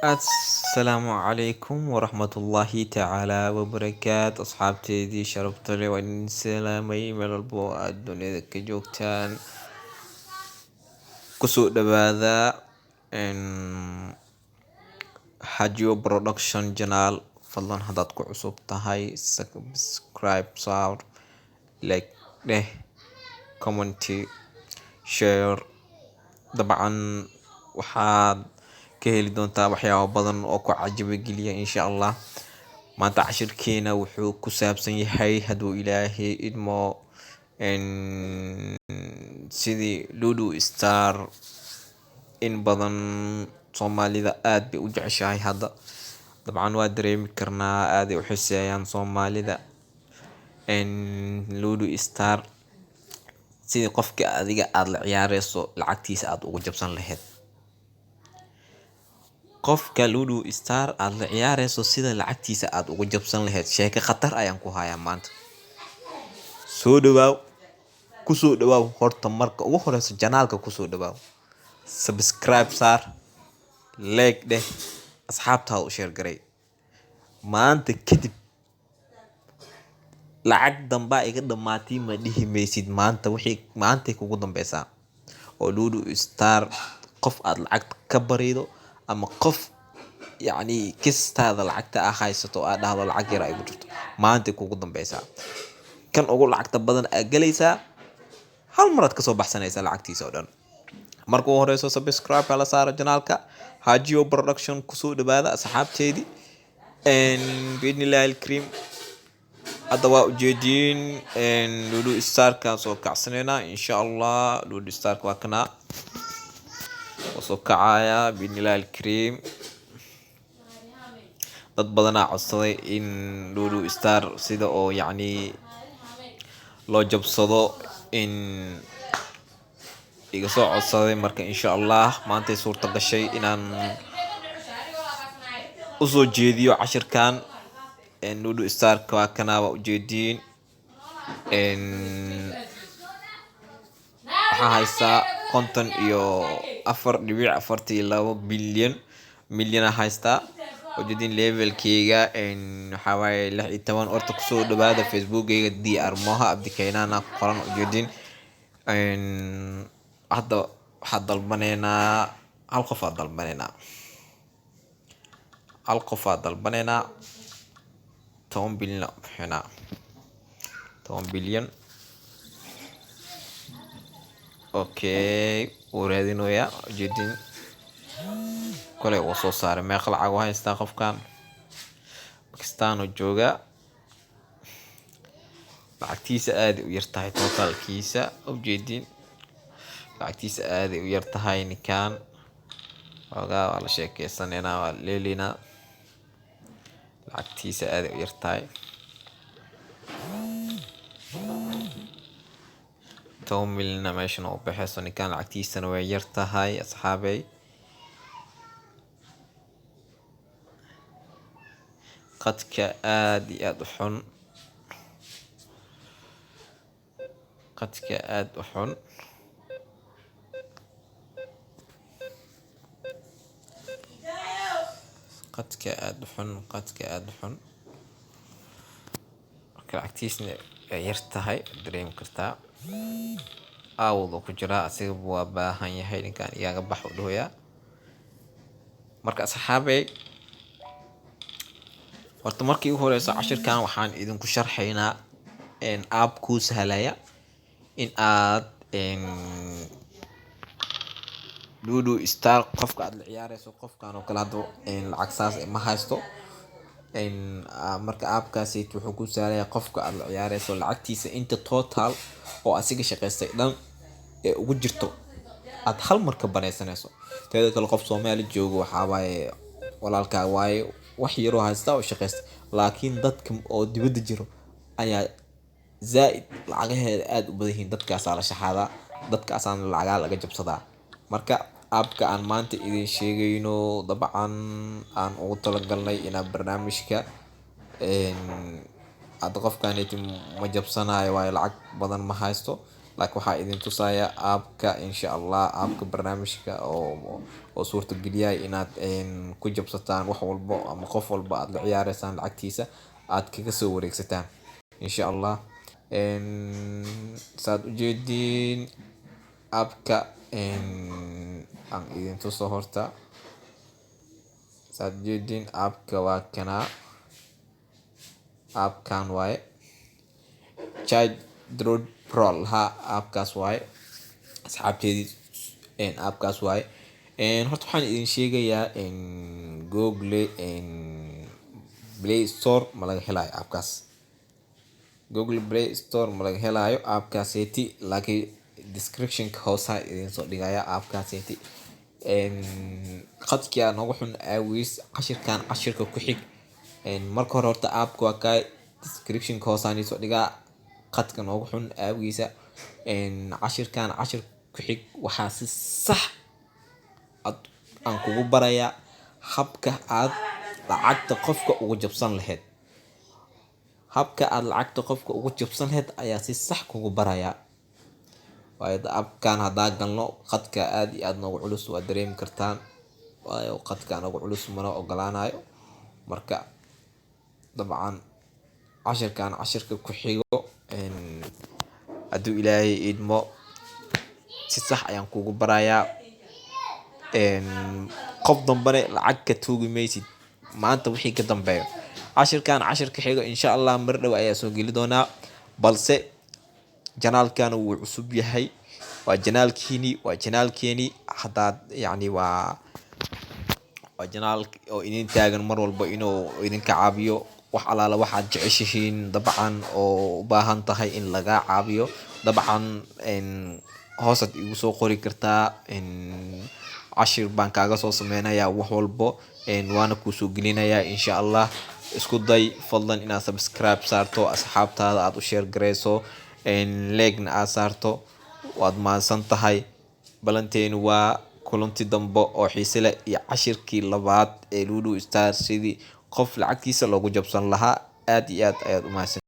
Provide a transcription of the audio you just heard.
Assalaamu calaykum waraxmatullaahi tacaala wabarakaatu. Asxaabteydii sharafta leh, waan idin salaamay meel walbo oo aad dunida ka joogtaan. Kusoo dhawaada Hajiyo Production Channel. Fadlan haddaad ku cusub tahay, subscribe saar, like dheh, comment, share. Dabcan waxaad ka heli doontaa waxyaabo badan oo ku cajiba geliya, insha Allah. Maanta cashirkeena wuxuu ku saabsan yahay, hadduu Ilaahay idmo, sidii Ludo Star. In badan Soomaalida aad bay u jeceshahay hadda. Dabcan waa dareemi karnaa, aaday u xiseeyaan Soomaalida Ludo Star. Sidii qofka adiga aada la ciyaareyso lacagtiisa aada ugu jabsan lahayd, qofka Ludo Star aada la ciyaareyso sida lacagtiisa aada ugu jabsan lahayd. Sheeko khatar ayaan ku hayaa maanta. Soo dhawaaw, kusoo dhawaaw. Horta marka ugu horeyso channelka kusoo dhawaaw, subscribe saar, like dheh, asxaabtaada u share garay. Maanta kadib lacag dambaa iga dhamaatay ma dhihi maysid. Maanta wixii maantay kugu dambeysaa oo Ludo Star qof aad lacag ka barido ama qof yacni kistaada lacagta aa haysato oo aad dhahdo lacag yar ay igu jirto, maantay kugu dambeysaa. Kan ugu lacagta badan aad galaysaa, hal mar aad kasoo baxsanaysaa lacagtiisa oo dhan. Marka ugu horeyso subscribe hala saaro channelka Hajiyo Production. Kusoo dhawaada asxaabteydii, biidnillahi alkariim. Hadda waa ujeediin, Ludo Starka soo kacsaneynaa, insha Allah. Ludo Starka waa kanaa, waa soo kacaya biidnillahi alkariim. Dad badanaa codsaday in Ludo Star sida oo yacni loo jabsado in iga soo codsaday. Marka insha Allah maantay suurta gashay inaan usoo jeediyo cashirkan. Ludo Starka waa kana, waa ujeediin. Waxaa haystaa 54.42 bilyan milyana haystaa, ujeedin. Levelkeyga waxaa waaye 16. Horta kusoo dhawaada Facebookgeyga, Dr Moha Abdikaynana ku qoran, ujeedin. Hadda waxaa dalbaneynaa hal qof aa dalbaneynaa, hal qof aa dalbaneynaa, 10 bilyan aa bixinaa, 10 bilyan. Okay, wuu raadinoyaa, ujeedin. Koley wuu soo saaray. Meeqa lacag u haystaa qofkan? Bakistan uu joogaa. Lacagtiisa aad u yar tahay, totalkiisa ujeedin, lacagtiisa aaday u yar tahay. Ninkan xoogaa waa la sheekeysaneynaa, waa la leeleynaa. Lacagtiisa aaday u yar tahay, 10 milyana meeshan u baxeyso. Ninkan lacagtiisana way yar tahay, asxaabey. Qadka aad iyo aad u xun, qadka aad u xun, qadka aad u xun, qadka aad u xun. Marka lacagtiisna ay yar tahay, dareemi kartaa. Aawad uu ku jiraa, asiga waa baahan yahay ninkan, igaga bax u dhahoyaa. Marka asxaabey, horta markii ugu horeyso cashirkan waxaan idinku sharxaynaa app kuu sahlaya in aad Ludo Star qofka aad la ciyaareyso. Qofkan oo kale hadda lacag saas ma haysto. Marka appkaasi wuxuu kuu sahlayaa qofka aad la ciyaareyso lacagtiisa inta total oo asiga shaqaystay dhan ee ugu jirto aad hal mar ka banaysanayso. Teeda kale, qof Soomaali joogo waxaa waaye walaalkaa waaye, wax yaroo haysta oo shaqaysta, laakiin dadka oo dibadda jiro ayaa zaaid lacagaheeda aad u badan yihiin. Dadkaasaa la shaxaadaa, dadkaasaana lacagaha laga jabsadaa. Marka appka aan maanta idin sheegayno, dabcan aan ugu talagalnay inaan barnaamijka hadda qofkaniti ma jabsanayo, waayo lacag badan ma haysto. Laakiin waxaa idin tusayaa appka, insha Allah, appka barnaamijka oo suurtageliyay inaad ku jabsataan wax walbo ama qof walba aad la ciyaareysaan lacagtiisa aad kaga soo wareegsataan, insha Allah. Saad ujeediin, appka aan idin tuso horta. Saad ujeediin, appka waa kanaa, appkan waaye, ChatDroid Pro lahaa, appkaas waaye, asxaabteedii, appkaas waaye. Horta waxaan idin sheegayaa, Google Play Store ma laga helayo appkaas. Google Play Store ma laga helayo appkaaseti, laakiin descriptionka hoosaa idin soo dhigaya appkaaseti. Qadkii noogu xun aawiis, cashirkan cashirka ku xig. Marka hore horta appka waa kaa, descriptionka hoosaan soo dhigaa. Qadka noogu xun aawiisa, cashirkan cashir ku xig waxaa si sax aan kugu barayaa habka aad lacagta qofka ugu jabsan lahayd. Habka aad lacagta qofka ugu jabsan lahayd ayaa si sax kugu barayaa, waayo appkan haddaa galno, qadka aad iyo aad noogu culus, waa dareemi kartaan, waayo qadka noogu culus mana ogolaanayo. Marka dabcan cashirkan cashirka ku xigo, hadduu Ilaahay idmo, si sax ayaan kugu barayaa. Qof dambane lacag ka tuugi maysid maanta wixii ka dambeeyo. Cashirkan cashirka xigo, insha Allah, mar dhow ayaa soo geli doonaa, balse channelkan wuu cusub yahay. Waa channelkiini, waa channelkeeni. Haddaad yacni waa channel oo idin taagan mar walba inuu idinka caawiyo wax alaala waxaad jeceshihiin, dabcan oo u baahan tahay in lagaa caawiyo. Dabcan hoosaad igu soo qori kartaa, cashir baan kaaga soo sameynayaa wax walbo, waana kusoo gelinayaa, insha Allah. Isku day fadlan inaad subscribe saarto, asxaabtaada aad u share gareyso, like-na aad saarto. Waad mahadsan tahay. Balanteenu waa kulanti dambe oo xiise leh iyo cashirkii labaad ee Ludo Star, sidii qof lacagtiisa loogu jabsan lahaa. Aad iyo aad ayaad u mahadsan.